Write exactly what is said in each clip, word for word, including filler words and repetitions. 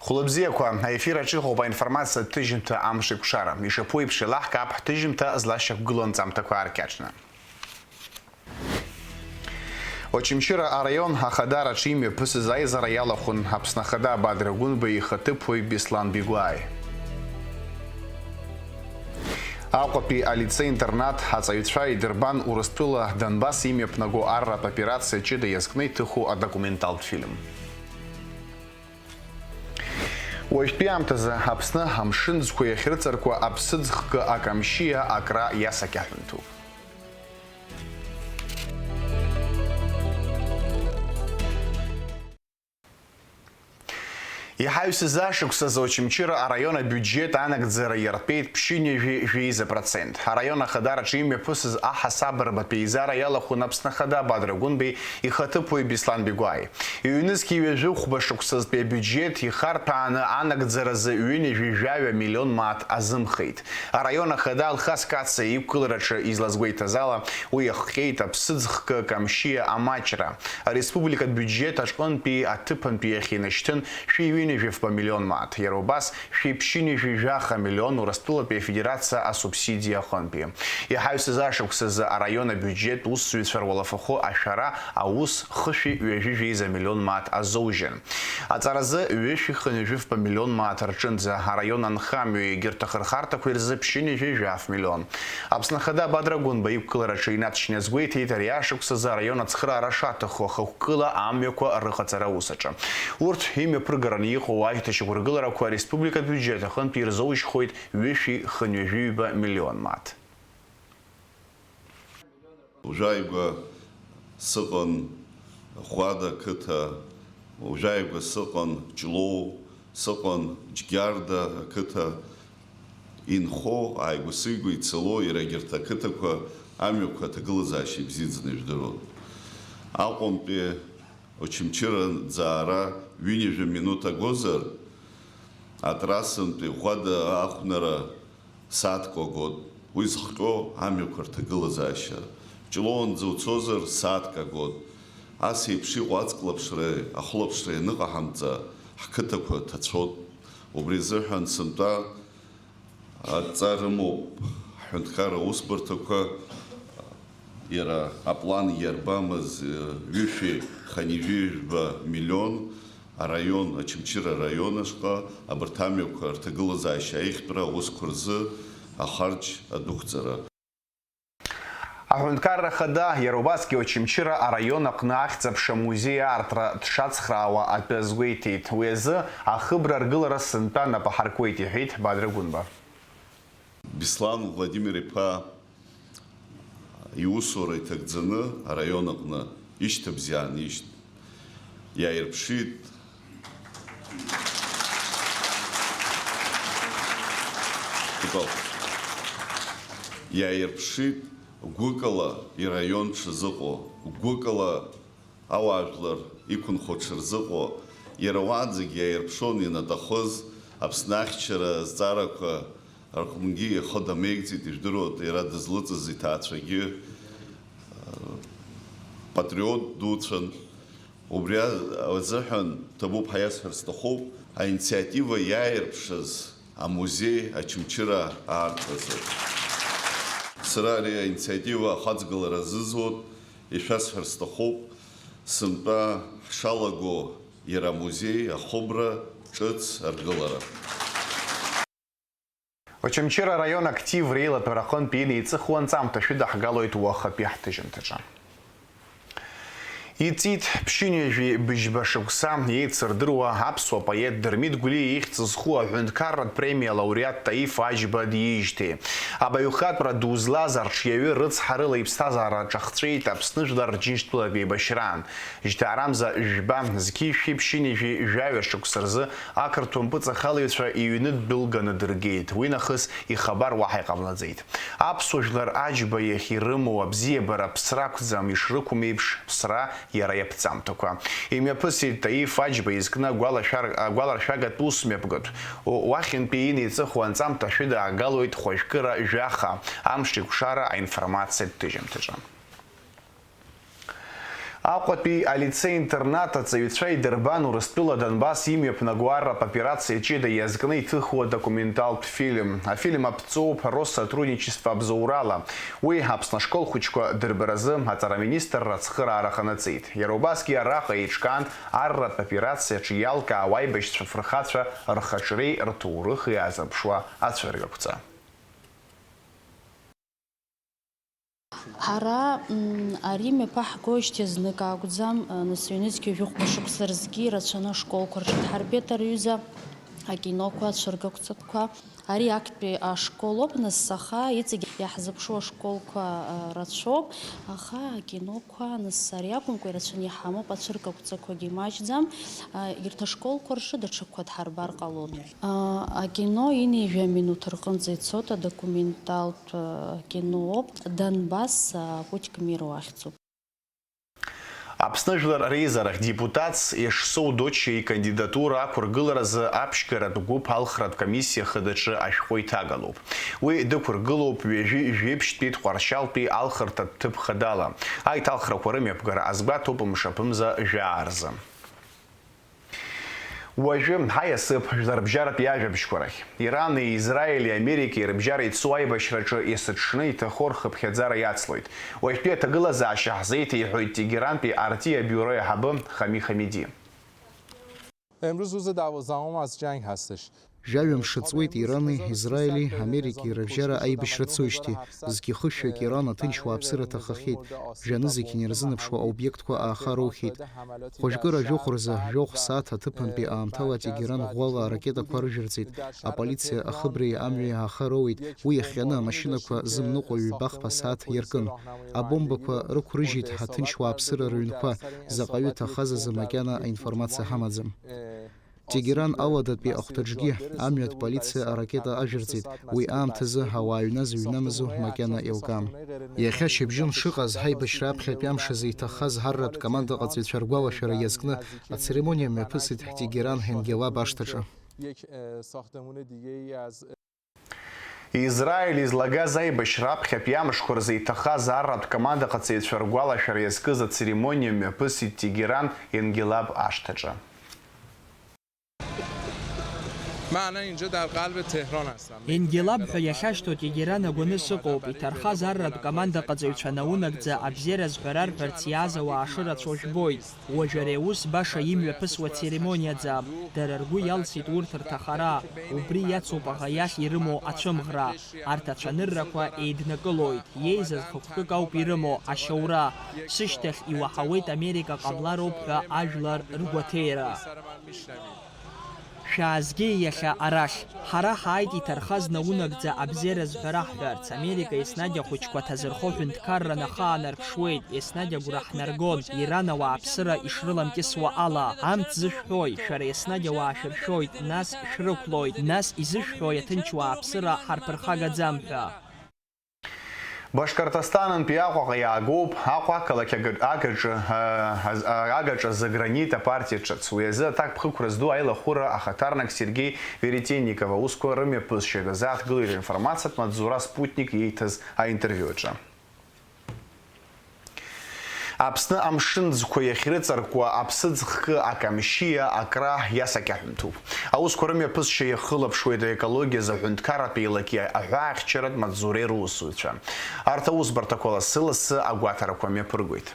Хәлыбзиақәа, аефир аҿы иҟоуп аинформациатә ҭыжьымҭа Амшеикәшара. Ишаԥу еиԥш, еилаҳкаап ҳҭыжьымҭа злашьақәгылоу анҵамҭақәа ааркьаҿны. Очамчыра араион Ахадараҿы имҩаԥысыз аизара иалахәын Аԥсны Ахада Бадра Гәынба ихаҭыԥуаҩ Беслан Бигәааи. Аҟәатәи алицеи-интернат аҵаҩцәа идырбан Урыстәыла Донбасс имҩаԥнаго арратә операциа ҷыда иазкны иҭыху адокументалтә фильм. Уажәтәи аамҭазы Аԥсны амшын ӡқәа иахьрыҵаркуа аԥсыӡ хкы акамшьиа акра иасакьаҳәымҭоуп. Иҳаҩсыз ашықәсазы Очамчыра араион абиуџьет анагӡара иартәеит ԥшьынҩажәи жәеиза процент. Араион Ахадараҿы имҩаԥысыз аҳасабырбатә еизара иалахәын Аԥсны Ахада Бадра Гәынбеи ихаҭыԥуаҩ Беслан Бигәааи. Ҩнызқьи ҩажәи хәба шықәсазтәи абиуџьет ихарҭәааны анагӡаразы ҩынҩажәи жәаҩа миллион мааҭ азымхеит. Араион Ахада Алхас Кациа иқәгылараҿы излазгәеиҭаз ала, уи иахҟьеит аԥсыӡ хкы Камшьиа амаҷра. Ареспубликатә биуџьет аҿынтәи аҭыԥантәи иахьа инашьҭын шәи ҩынҩажәи фба миллион мааҭ. Иара убас шәи ԥшьынҩажәи жәаха миллион Урыстәылатәи Афедерациа асубсидиа аҟынтәи. Иҳаҩсыз ашықәсазы араион абиуџьет усзуҩцәа руалафахәы ашәара аус хышәи ҩажәи жәеиза миллион мааҭ азоужьын. Аҵаразы ҩышәи хынҩажәи фба миллион мааҭ рҿынӡа араион анхамҩа егьырҭ ахырхарҭақәа ирзы ԥшьынҩажәи жәаф миллион. Аԥсны Ахада Бадра Гәынба иқәгылараҿы инаҵшьны азгәеиҭеит, ари ашықәсазы араион ацхыраара шаҭаху ахықәкыла амҩақәа рыҟаҵара аус аҿы. Урҭ имҩаԥыргараны иҟоу аишьҭашьақәыргыларақәа ареспубликатә биуџьет аҟынтә ирзоужьхоит ҩышәи хынҩажәи ҩба миллион мааҭ. Уажәааигәа сыҟан Ӷәада ақыҭа, уажәааигәа сыҟан Ҷлоу, сыҟан Џьгьарда ақыҭа. Инхо, ааигәа-сыгәа ицало, иара егьырҭ ақыҭақәа амҩақәа аҭагылазаашьа ибзиаӡаны ижәдыруан. Аҟәантәи Очамчыра ӡаара ҩынҩажәа минуҭ агозар, атрассантәи Ӷәада ахәнара сааҭк агот. Уи зыхҟьо амҩақәа рҭагылазаашьа. Ҷлоуанӡа уцозар, сааҭк агот. Ас еиԥш иҟоу аҵклаԥшреи ахылаԥшреи аныҟаҳамҵа, ҳқыҭақәа ҭацәот. Убри азыҳәан сынтәа Адҵа рымоуп ҳҳәынҭқарра аусбарҭақәа, иара аплан иарбамыз, ҩышәи хынҩажәи жәба миллион араион, Очамчыра араион ашҟа абарҭ амҩақәа рҭагылазаашьа аиӷьтәра аусқәа рзы ахарџь адәықәҵара. Аҳәынҭқарра Ахада, иара убасгьы Очамчыра араион аҟны ахьӡ-аԥша амузеи аартра дшацхраауа атәы азгәеиҭеит. Уи азы ахыбра аргылара сынтәа нап аҳаркуеит, иҳәеит Бадра Гәынба. Беслан Владимир-иԥа иусура иҭагӡаны араион аҟны ишьҭыбжь аанижьт. Иааирԥшит. Иааирԥшит гәыкала ираион дшазыҟоу, гәыкала ауаажәлар иқәынхо дшырзыҟоу, иара уаанӡагьы иааирԥшуан ианаҭахыз Аԥсны ахьчара азҵаарақәа рҟынгьы ихы дамеигӡеит, ижәдыруеит, иара дызлыҵыз иҭаацәагьы, э, патриот дуцәан. Убри азыҳәан ҭабуп ҳәа иасҳәар сҭахуп, аинициатива иааирԥшыз амузеи Очамчыра аартразы. Сара ари аинициатива ахаҵгылара азызуан, ишәасҳәар сҭахуп, сынтәа ҳшалаго иара амузеи ахыбра ҿыц аргылара. Очамчыра араион актив реилатәара аҟынтә инеиҵыху анҵамҭа шәыдаҳгалоит уахатәи ҳҭыжьымҭаҿы. Иҵит ԥшьынҩажәи быжьба шықәса еицырдыруа аԥсуа поет Дырмит Гәлиа ихьӡ зху аҳәынҭқарратә премиа лауреат Таиф Аџьба диижьҭеи. Абаҩхатәра ду злаз арҿиаҩы рыцҳарыла иԥсҭазаара аҿахҵәеит Аԥсны Жәлар Рџьынџьтәылатә еибашьраан. Жьҭаарамза жәба, зқьи шәи ԥшьынҩажәи жәаҩа шықәса рзы ақырҭуа мпыҵахалаҩцәа иҩны дәылганы дыргеит. Уи нахыс ихабар уаҳа иҟамлаӡеит. Аԥсуа жәлар Аџьба иахь ирымоу абзиабара ԥсра ақәӡам, ишрықәым еиԥш, ԥсра иара иаԥҵамҭақәа. Имҩаԥысит Таиф Аџьба изкны агәалашәар-, агәаларшәагатә усмҩаԥгатә. У-, уахьынтәи инеиҵыху анҵамҭа шәыдаагалоит хәажәкыра жәаха, амш еиқәшара аинформациатә ҭыжьымҭаҿы. Аҟәатәи алицеи-интернат аҵаҩцәа идырбан Урыстәыла Донбасс имҩаԥнаго арратә операциа ҷыда иазкны иҭыхуа документалтә фильм. Афильм аԥҵоуп Россотрудничество абзоурала. Уи Аԥсны ашкол хәыҷқәа дырбаразы аҵараминистрра ацхыраара ҟанаҵеит. Иара убасгьы араҟа еиҿкаан арратә операциаҿы иалкаауа аибашьцәа фырхацәа рхаҿреи рҭоурыхи азырԥшуа ацәыргақәҵа. Ҳара, м, ари мҩаԥаҳгоижьҭеи знык акәӡам, а, нас ҩнызқьи жәохәба шықәса рзгьы ирацәаны ашколқәа рҿы дҳарбеит арҩыза акиноқәа, ацәыргақәҵатәқәа. Ари актәи ашколоуп, нас аха иҵегь иаҳзыԥшу ашколқәа, а, рацәоуп, аха акиноқәа, нас ари акәымкәа, ирацәаны иҳамоуп, ацәыргақәҵақәагьы маҷӡам. А, егьырҭ ашколқәа рҿы даҽакқәа дҳарбар ҟалон. А, акино ҩынҩажәа минуҭ рҟынӡа ицоит, адокументалтә, а, кинооуп, Донбасс, а, путь к миру ахьӡуп. Аԥсны Жәлар Реизарахь депутатс Ешсоу Доччиа икандидатура ақәыргыларазы аԥшьгаратә гәыԥ алхратә комиссиа хадаҿы ашәҟәы иҭагалоуп. Уи дықәыргылоуп ҩажәи жәеиԥшьтәи Тҟәарчалтәи алхырҭатә ҭыԥ хадала. Аиҭалхрақәа рымҩаԥгара азгәаҭоуп мшаԥымза жәаа рзы. Уажәы ҳаиасып жәларбжьаратә иажәабжьқәа рахь. Ирани Израили Америкеи рыбжьара ицо аибашьраҿы есыҽны иҭахо рхыԥхьаӡара иацлоит. Уажәтәи аҭагылазаашьа ҳзеиҭеиҳәоит Тегерантәи Арти абиуро аиҳабы Хами Хамиди. امروز روز دوازدهم از جنگ هستش. Жәаҩа мшы ҵуеит Ирани, Израили, Америкеи рыбжьара аибашьра цоижьҭеи, зқьы хышәҩык Иран аҭынч уааԥсыра ҭахахьеит, жәанызқь инарзынаԥшуа аобиектқәа ааха роухьеит. Хәажәкыра жәохә рзы, жәохә сааҭ аҭыԥантәи аамҭала Тегеран ӷәӷәала аракетақәа рыжәырҵеит, аполициа ахыбреи амҩеи ааха роуеит, уи иахҟьаны амашьынақәа зымныҟәо ҩба-хԥа сааҭ иаркын. Абомбақәа рықәрыжьит ҳаҭынч уааԥсыра рыҩнқәа, заҟаҩы ҭахаз азы макьана аинформациа ҳамаӡам. Тегеран ауадатәи ахәҭаҿгьы амҩатә полициа аракета ажәырҵеит, уи аамҭазы ауаа аҩны зыҩнамызу макьана еилкаам. Иахьа шьыбжьон шыҟаз, ҳаибашьра аԥхьатәи амш азы иҭахаз ҳарратә командаҟаҵаҩцәа ргәалашәара иазкны ацеремониа мҩаԥысит Тегеран Енгелаб ашҭаҿы. Израиль излагаз аибашьра аԥхьатәи амшқәа рзы иҭахаз арратә командаҟаҵаҩцәа ргәалашәара иазкыз ацеремониа мҩаԥысит Тегеран Енгелаб ашҭаҿы. من الان اینجا در قلب تهران هستم. Енгелаб ҳәа иахьашьҭоу Тегеран агәаны сыҟоуп, иҭархаз арратә командаҟаҵаҩцәа наунагӡа абзиара зҳәара рҳәарц иааз ауаа шырацәоу жәбоит. Уажә ари аус баша имҩаԥысуа церемониаӡам. Дара ргәы иалсит урҭ рҭахара, убри иацуп аӷа иахь ирымоу ацәымӷра. Арҭ ацәаныррақәа еиднакылоит, иеизаз хықәкык ауп ирымоу, ашьоура. Сышьҭахь иуаҳауеит Америка ҟамлароуп ҳәа ажәлар ргәаҭеира. Шәаазгеи иахьа арахь. Ҳара ҳааит иҭархаз наунагӡа абзиара зҳәара ҳҳәарц. Америка еснагь ахәыҷқәа ҭазырхо ҳәынҭқарра нахаанарԥшуеит, еснагь агәра ҳнаргон, Иран ауааԥсыра ишрыламкьысуа ала. Анҭ зышәҳәои, шәара еснагь ауаа шәыршәоит, нас шәрықәлоит, нас изышәҳәои аҭынч уааԥсыра ҳарԥырхагаӡам ҳәа? Башкортостанынтәи Аҟәаҟа иаагоуп Аҟәа ақалақь ага-, агаҿа, а, аз-, а, агаҿа Загранит апартиа ҿыц. Уи азы аҭакԥхықәра зду аилахәыра ахаҭарнак Сергеи Веретенников аусқәа рымҩаԥысшьа дазааҭгылеит, аинформациатә маҵзура Спутник ииҭаз аинтервиу аҿы. Аԥсны амшын ӡқәа иахьрыҵаркуа аԥсыӡ хкы Акамшьиа акра иасакьаҳәымҭоуп. Аусқәа рымҩаԥысшьа иахылаԥшуеит аекологиа азы аҳәынҭқарратә еилаки аҳәаахьчаратә маҵзуреи русуцәа. Арҭ аусбарҭақәа лассы-лассы агәаҭарақәа мҩаԥыргоит.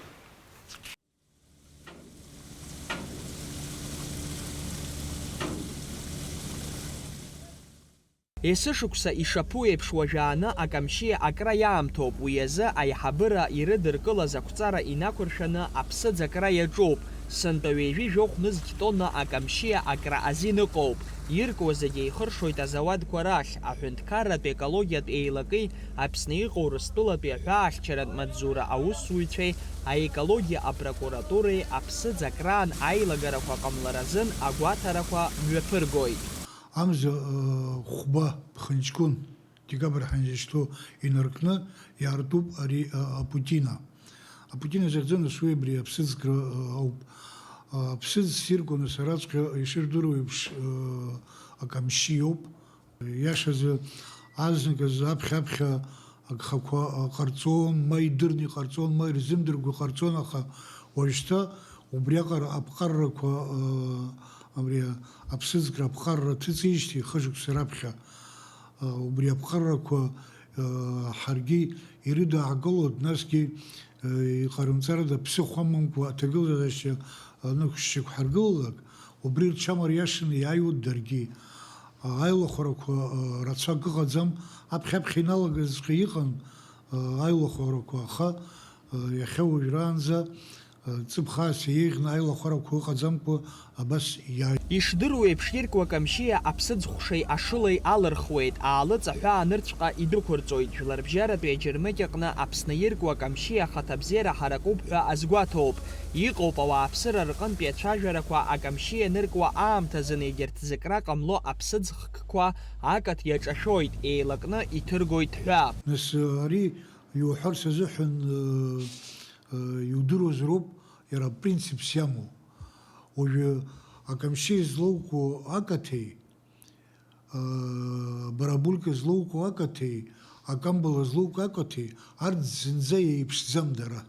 Есышықәса ишаԥу еиԥш уажәааны Акамшьиа акра иаамҭоуп, уи азы аиҳабыра ирыдыркылаз ақәҵара инақәыршәаны аԥсыӡ акра иаҿуп. Сынтәа ҩажәи жәохә нызқь тонна Акамшьиа акра азин ыҟоуп. Иркуа зегь еихыршоит азауадқәа рахь, аҳәынҭқарратә екологиатә еилаки Аԥсны иҟоу Урыстәылатәи аҳәаахьчаратә маҵзура аусзуҩцәеи аекологиа апрокуратуреи аԥсыӡ акраан аилагарақәа ҟамларазын агәаҭарақәа мҩаԥыргоит. Амза, ыы, хәба ԥхынҷкәын, декабр ҳәа изышьҭоу инаркны иаартуп ари, ы, апутина. Апутина захьӡу нас уи абри аԥсыӡкра, ы, ауп. Ы, аԥсыӡ ссирқәа нас араҵәҟьа ишырдыруа еиԥш, ы, акамшьи иоуп. Иашазы, азныказ аԥхьа-аԥхьа агхақәа, ы, ҟарҵон, ма идырны иҟарҵон, ма ирзымдыркәа иҟарҵон, аха Уажәшьҭа убриаҟара аԥҟаррақәа, э, абри аԥсыӡкра аԥҟарра ҭыҵижьҭеи хышықәса раԥхьа, э, убри аԥҟаррақәа, э, ҳаргьы ирыдаагалоит, насгьы, э, иҟарымҵарада ԥсыхәа амамкәа аҭагылазаашьа анықәшьшьақәҳаргылалак, убри рҽамариашаны иааиуеит даргьы. Аилахәарақәа, э, рацәак ыҟаӡам, аԥхьа-аԥхьа иналагазҵәҟьа иҟан, э, аилахәарақәа, аха, э, иахьа уажәраанӡа Ҵыԥх аасҭа еиӷьны аилахәарақәа ыҟаӡамкәа абас иааит. Ишдыру еиԥш, Иркуа Камшьиа аԥсыӡ хәшеи ашылеи алырхуеит, аалыҵ аҳәаа нырцәҟа идәықәырҵоит. Жәларбжьаратәи аџьармыкьаҟны Аԥсны Иркуа Камшьиа ахаҭабзиара ҳаракуп ҳәа азгәаҭоуп. Иҟоуп ауааԥсыра рҟынтәи ацәажәарақәа Акамшьиа аныркуа аамҭазын, егьырҭ зыкра ҟамло аԥсыӡ хкқәа акаҭ иаҿашәоит, еилакны иҭыргоит ҳәа. Нас, ари иуҳәарц азыҳәан, э, э, иудыруазароуп иара апринципс иамоу. Уажәы Акамшьиа злоукәу акаҭеи, э, Барабулька злоукәу акаҭеи, Акамбала злоукәу акаҭеи, арҭ зынӡа еиԥшӡам дара.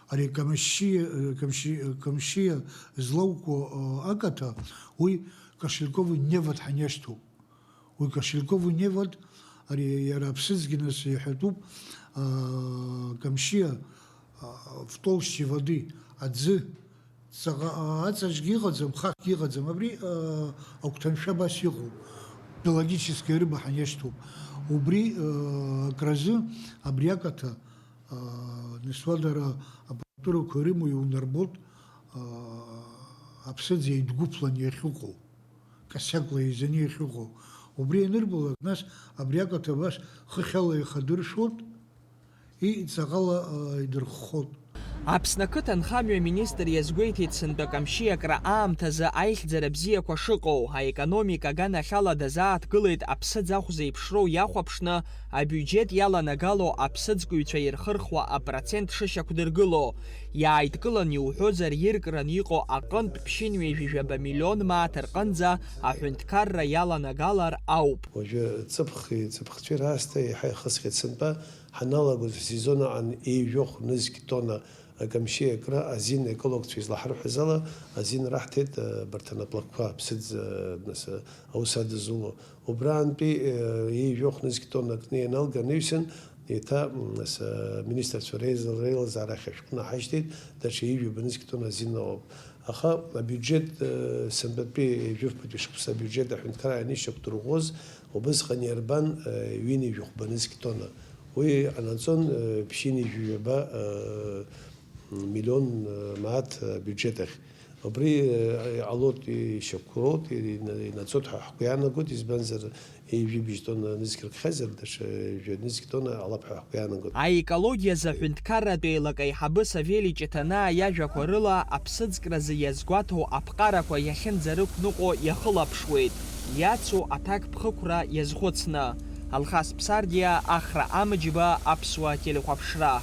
Ари Камшьиа, э, Камшьи-, э, Камшьиа злоукәу, э, акаҭа, уи Кошельковы Невод ҳаниашьҭуп. Уи Кошельковы Невод, ари иара аԥсыӡгьы нас иҳәатәуп, а, Камшьиа, а, в толще воды, аӡы, ҵаҟа, а, аҵаҿгьы иҟаӡам, хахьгьы иҟаӡам. Абри, а, агәҭаншәа абас иҟоуп, биологическая рыба ҳаниашьҭуп. Убри, а, акразы абри акаҭа, а, нас уа дара аппаратурақәа ирымоу иунарбоит, а, аԥсыӡ еидгәыԥлан иахьыҟоу. Касиакла еизаны иахьыҟоу. Убри ианырбалак, нас абри акаҭа абас хыхьала ихадыршәуеит, и-, ҵаҟала, а, идырххоит. Аԥсны ақыҭанхамҩа министр иазгәеиҭеит сынтәа Камшьиа акра аамҭазы аихьӡара бзиақәа шыҟоу, аекономика аганахьала дазааҭгылеит аԥсыӡ ахә зеиԥшроу иахәаԥшны, абиуџьет иаланагало аԥсыӡкыҩцәа ирхырхуа апроцент шышьақәдыргыло. Иааидкылан иуҳәозар, иркран иҟоу аҟынтә ԥшьынҩажәи жәаба миллион мааҭ рҟынӡа аҳәынҭқарра иаланагалар ауп. Уажәы ҵыԥхи ҵыԥхцәеи раасҭа еиҳа ихысхьеит сынтәа, ҳаналагоз ҳсезон аҟан ҩажәи жәохә нызқь тонна Акамшьи акра азин аекологцәа излаҳарҳәаз ала азин раҳҭеит, э, абарҭ анаплакқәа, аԥсыӡ, э, нас, э, аус адызуло. Убраантәи, э, ҩажәи жәохә нызқь тонна акны ианалга анаҩсан, еиҭа, м, нас, э, аминистрцәа реизал-, реилазаара ахь ашәҟәы наҳашьҭит, даҽа ҩажәи жәаба нызқь тонна азин ыҟоуп. Аха абиуџьет, э, сынтәатәи жәафбатәи шықәса абиуџьет аҳәынҭқарра ианышьақәдырӷәӷәоз, убысҟан иарбан, э, ҩынҩажәи жәохә нызқь тонна. Уи ҟанаҵон, э, ԥшьынҩажәи жәаба, э, миллион, э, мааҭ, э, абиуџьет ахь. Убри, э, иҟалоит, ишьақәгылоуп, ина-, инаӡоит ҳәа ҳгәы иаанагоит, избанзар, ҩажәи быжь тонна нызқь ркхьазар, даҽа жәа нызқь тонна ҟалап ҳәа ҳгәы иаанагоит. Аекологиа азы аҳәынҭқарратә еилак аиҳабы Савели Ҷыҭанаа иажәақәа рыла, аԥсыӡкразы иазгәаҭоу аԥҟарақәа иахьынӡарықәныҟәо иахылаԥшуеит, иацу аҭакԥхықәра иазхәыцны. Алхас Ԥсардиа, Ахра Амыџьба, Аԥсуа телехәаԥшра.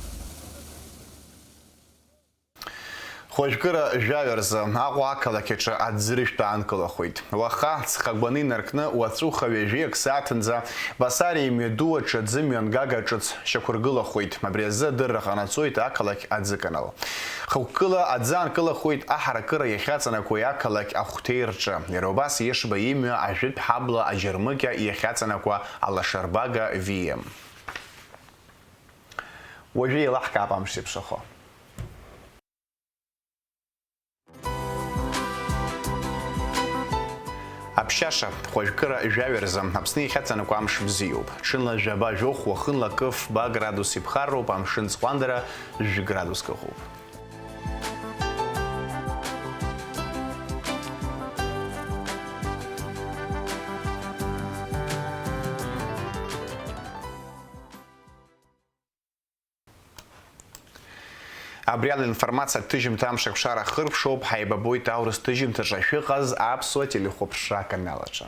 Хәажәкыра жәаҩа рзы Аҟәа ақалақь аҿы аӡыршәтә аанкылахоит. Уаха ҵхагәаны инаркны, уаҵәуха ҩажәиак сааҭынӡа Басариа имҩаду аҿы аӡы мҩангага ҿыц шьақәыргылахоит. Абри азы адырра ҟанаҵоит ақалақь аӡыканал. Хықәкыла аӡы аанкылахоит аҳаракыра иахьаҵанакуеи ақалақь Ахәҭеи рҿы. Иара убас Ешба имҩа ажәытә ҳабла аџьармыкьа иахьаҵанакуа алашарбага В М. Уажәы еилаҳкаап амш зеиԥшрахо. Аԥшьаша, хәажәкыра жәаҩа рзы Аԥсны иахьаҵанакуа амш бзиоуп. Ҽынла жәаба жәохә, уахынла кы-фба градус иԥхарроуп, амшын ҵҟәандара жәградуск ыҟоуп. Абри ала информациа аҭыжьымҭа амш акәшара ахырԥшоуп, ҳаибабоит аурыс ҭыжьымҭаҿы шәыҟаз аԥсуа телехәаԥшра аканал аҿы.